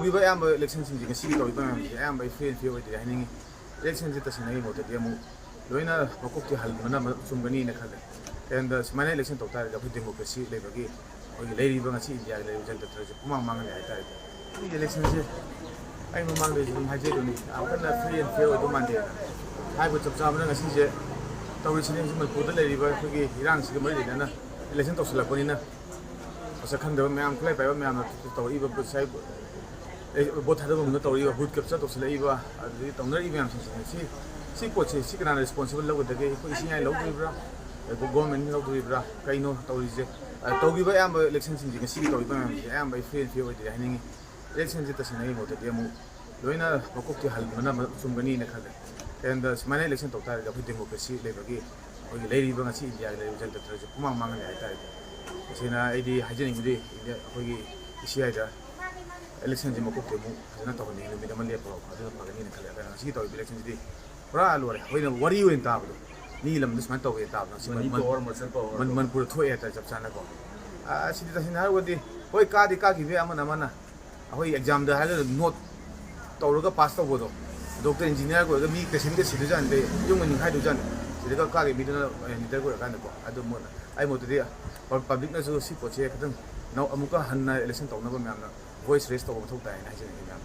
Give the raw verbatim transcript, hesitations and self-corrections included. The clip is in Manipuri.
ꯇꯧꯔꯤꯕ ꯑꯌꯥꯝꯕ ꯏꯂꯦꯛꯁꯟꯁꯤꯡꯁꯦ, ꯉꯁꯤꯒꯤ ꯇꯧꯔꯤꯕ ꯃꯌꯥꯝꯁꯦ ꯑꯌꯥꯝꯕ ꯑꯩ free and fair ꯑꯣꯏꯗꯦ ꯍꯥꯏꯅꯤꯡꯉꯤ꯫ ꯏꯂꯦꯛꯁꯟꯁꯦ ꯇꯁꯦꯡꯅ ꯑꯩꯒꯤ ꯃꯣꯠꯇꯗꯤ ꯑꯃꯨꯛ ꯂꯣꯏꯅ ꯃꯀꯣꯛꯇꯤ ꯍꯟꯕꯅ ꯃ-, ꯆꯨꯝꯒꯅꯤꯅ ꯈꯜꯂꯦ꯫ ꯀꯩꯒꯤꯅꯣꯗ ꯁꯨꯃꯥꯏꯅ ꯏꯂꯦꯛꯁꯟ ꯇꯧ ꯇꯥꯔꯗꯤ ꯑꯩꯈꯣꯏ ꯗꯦꯃꯣꯀ꯭ꯔꯦꯁꯤ ꯂꯩꯕꯒꯤ, ꯑꯩꯈꯣꯏꯒꯤ ꯂꯩꯔꯤꯕ ꯉꯁꯤ ꯏꯟꯗꯤꯌꯥꯒꯤ ꯂꯩꯔꯤꯕ ꯖꯟꯇ꯭ꯔꯁꯦ ꯄꯨꯡꯃꯥꯡ ꯃꯥꯡꯍꯜꯂꯦ ꯍꯥꯏꯇꯥꯔꯦ꯫ ꯁꯤꯒꯤ ꯏꯂꯦꯛꯁꯟꯁꯦ ꯑꯩ ꯃꯃꯥꯡꯗꯁꯨ ꯑꯗꯨꯝ ꯍꯥꯏꯖꯩꯗꯨꯅꯤ, ꯌꯥꯝ ꯀꯟꯅ free and fair ꯑꯣꯏꯗꯧ ꯃꯥꯟꯗꯦ꯫ ꯍꯥꯏꯕ ꯆꯞ ꯆꯥꯕꯅ ꯉꯁꯤꯁꯦ ꯇꯧꯔꯤꯁꯤꯅꯤ, ꯍꯧꯖꯤꯛ ꯃꯅꯤꯄꯨꯔꯗ ꯂꯩꯔꯤꯕ ꯑꯩꯈꯣꯏꯒꯤ ꯏꯔꯥꯡꯁꯤꯒ ꯃꯔꯤ ꯂꯩꯅꯅ ꯏꯂꯦꯛꯁꯟ ꯇꯧꯁꯤꯜꯂꯛꯄꯅꯤꯅ ꯃꯁꯛ ꯈꯪꯗꯕ ꯃꯌꯥꯝ, ꯈꯨꯠꯂꯥꯏ ꯄꯥꯏꯕ ꯃꯌꯥꯝꯅ ꯇꯧꯔꯛꯏꯕ ꯉꯁꯥꯏ, ꯑꯦ, ꯚꯣꯠ ꯊꯥꯗꯕ ꯃꯇꯝꯗ ꯇꯧꯔꯛꯏꯕ, ꯕꯨꯠ ꯀꯦꯞꯆꯔ ꯇꯧꯁꯤꯜꯂꯛꯏꯕ, ꯑꯗꯨꯗꯒꯤ ꯇꯧꯅꯔꯛꯏꯕ ꯃꯌꯥꯝꯁꯤꯡꯁꯤꯅ ꯁꯤ, ꯁꯤ ꯄꯣꯠꯁꯦ ꯁꯤ ꯀꯅꯥꯅ responsible ꯂꯧꯒꯗꯒꯦ? ꯑꯩꯈꯣꯏ ꯏꯁꯤꯡ ꯏ ꯂꯧꯗꯣꯔꯤꯕ꯭ꯔꯥ? ꯑꯗꯨꯒ ꯒꯣꯔꯃꯦꯟꯅ ꯂꯧꯗꯣꯔꯤꯕ꯭ꯔꯥ? ꯀꯩꯅꯣ ꯇꯧꯔꯤꯁꯦ? ꯑ, ꯇꯧꯈꯤꯕ ꯑꯌꯥꯝꯕ ꯏꯂꯦꯛꯁꯟꯁꯤꯡꯁꯦ, ꯉꯁꯤꯒꯤ ꯇꯧꯔꯤꯕ ꯃꯌꯥꯝꯁꯦ ꯑꯌꯥꯝꯕ ꯑꯩ free and fair ꯑꯣꯏꯗꯦ ꯍꯥꯏꯅꯤꯡꯉꯤ꯫ ꯏꯂꯦꯛꯁꯟꯁꯦ ꯇꯁꯦꯡꯅ ꯑꯩꯒꯤ ꯃꯣꯠꯇꯗꯤ ꯑꯃꯨꯛ ꯂꯣꯏꯅ ꯃꯀꯣꯛꯇꯤ ꯍꯟꯕꯅ ꯃ-, ꯆꯨꯝꯒꯅꯤꯅ ꯈꯜꯂꯦ꯫ ꯀꯩꯒꯤꯅꯣꯗ ꯁꯨꯃꯥꯏꯅ ꯏꯂꯦꯛꯁꯟ ꯇꯧ ꯇꯥꯔꯗꯤ ꯑꯩꯈꯣꯏ ꯗꯦꯃꯣꯀ꯭ꯔꯦꯁꯤ ꯂꯩꯕꯒꯤ, ꯑꯩꯈꯣꯏꯒꯤ ꯂꯩꯔꯤꯕ ꯉꯁꯤ ꯏꯟꯗꯤꯌꯥꯒꯤ ꯂꯩꯔꯤꯕ ꯖꯟꯇ꯭ꯔꯁꯦ ꯄꯨꯡꯃꯥꯡ ꯃꯥꯡꯍꯜꯂꯦ ꯍꯥꯏꯇꯥꯔꯦ꯫ ꯇꯁꯦꯡꯅ ꯑꯩꯗꯤ ꯍꯥꯏꯖꯅꯤꯡꯕꯗꯤ ꯏꯟꯗꯤꯌꯥ, ꯑꯩꯈꯣꯏꯒꯤ ꯏꯁꯤꯌꯥꯏꯗ ꯏꯂꯦꯛꯁꯟꯁꯦ ꯃꯀꯣꯛꯇꯤ ꯑꯃꯨꯛ ꯐꯖꯅ ꯇꯧꯍꯟꯅꯤꯡꯉꯤ, ꯅꯨꯃꯤꯠ ꯑꯃ ꯂꯦꯞꯄꯒ ꯑꯗꯨꯅ ꯐꯒꯅꯤꯅ ꯈꯜꯂꯦ꯫ ꯑꯗꯨꯅ ꯉꯁꯤꯒꯤ ꯇꯧꯔꯤꯕ ꯏꯂꯦꯛꯁꯟꯁꯤꯗꯤ ꯄꯨꯔꯥ ꯂꯣꯏꯔꯦ꯫ ꯑꯩꯈꯣꯏꯅ ꯋꯥꯔꯤ ꯑꯣꯏꯅ ꯇꯥꯕꯗꯣ, ꯃꯤ ꯂꯝꯗ ꯁꯨꯃꯥꯏꯅ ꯇꯧꯋꯦ ꯇꯥꯕꯗꯣ, ꯉꯁꯤ ꯃꯅꯤ ꯃꯟ-, ꯄꯋꯥꯔ, ꯃꯁꯜ ꯄꯋꯥꯔ ꯃꯟ-, ꯇꯧꯔꯒ꯫ ꯃꯅꯤꯄꯨꯔꯗ ꯊꯣꯛꯑꯦ ꯍꯥꯏꯇꯥꯔꯦ, ꯆꯞ ꯆꯥꯅꯀꯣ꯫ ꯑꯥ, ꯁꯤꯗꯤ ꯇꯁꯦꯡꯅ ꯍꯥꯏꯔꯒꯗꯤ, ꯍꯣꯏ, ꯀꯥꯗꯤ ꯀꯥꯈꯤꯕ ꯌꯥꯏ, ꯑꯃꯅ ꯑꯃꯅ, ꯑꯩꯈꯣꯏ ꯑꯦꯛꯖꯥꯝꯗ ꯍꯥꯏꯔꯒ ꯅꯣꯠ ꯇꯧꯔꯒ ꯄꯥꯁ ꯇꯧꯕꯗꯣ, ꯗꯣꯛꯇꯔ ꯏꯟꯖꯤꯅꯤꯌꯥꯔꯒ ꯑꯣꯏꯔꯒ ꯃꯤ ꯄꯦꯁꯦꯟꯒ ꯁꯤꯗꯣꯏꯖꯥꯠꯅꯤ, ꯌꯨꯝꯒ ꯅꯤꯡꯈꯥꯏꯗꯣꯏꯖꯥꯠꯅꯤ, ꯁꯤꯗꯒ ꯀꯥꯈꯤꯕ ꯃꯤꯗꯨꯅ ꯂꯤꯗꯔꯒ ꯑꯣꯏꯔꯀꯥꯟꯗꯀꯣ꯫ ꯑꯗꯨ ꯃꯣꯠ-, ꯑꯩ ꯃꯣꯠꯇꯗꯤ ꯄꯕ꯭ꯂꯤꯛꯅꯁꯨ ꯁꯤ ꯄꯣꯠꯁꯦ ꯈꯤꯇꯪ ꯅꯧ-, ꯑꯃꯨꯛꯀ ꯍꯟꯅ ꯏꯂꯦꯛꯁꯟ ꯇꯧꯅꯕ ꯃꯌꯥꯝꯅ ꯚꯣꯏꯁ ꯔꯦꯁ ꯇꯧꯕ ꯃꯊꯧ ꯇꯥꯏ ꯍꯥꯏꯅ ꯍꯥꯏꯖꯅꯤꯡꯉꯤ ꯃꯌꯥꯝ꯫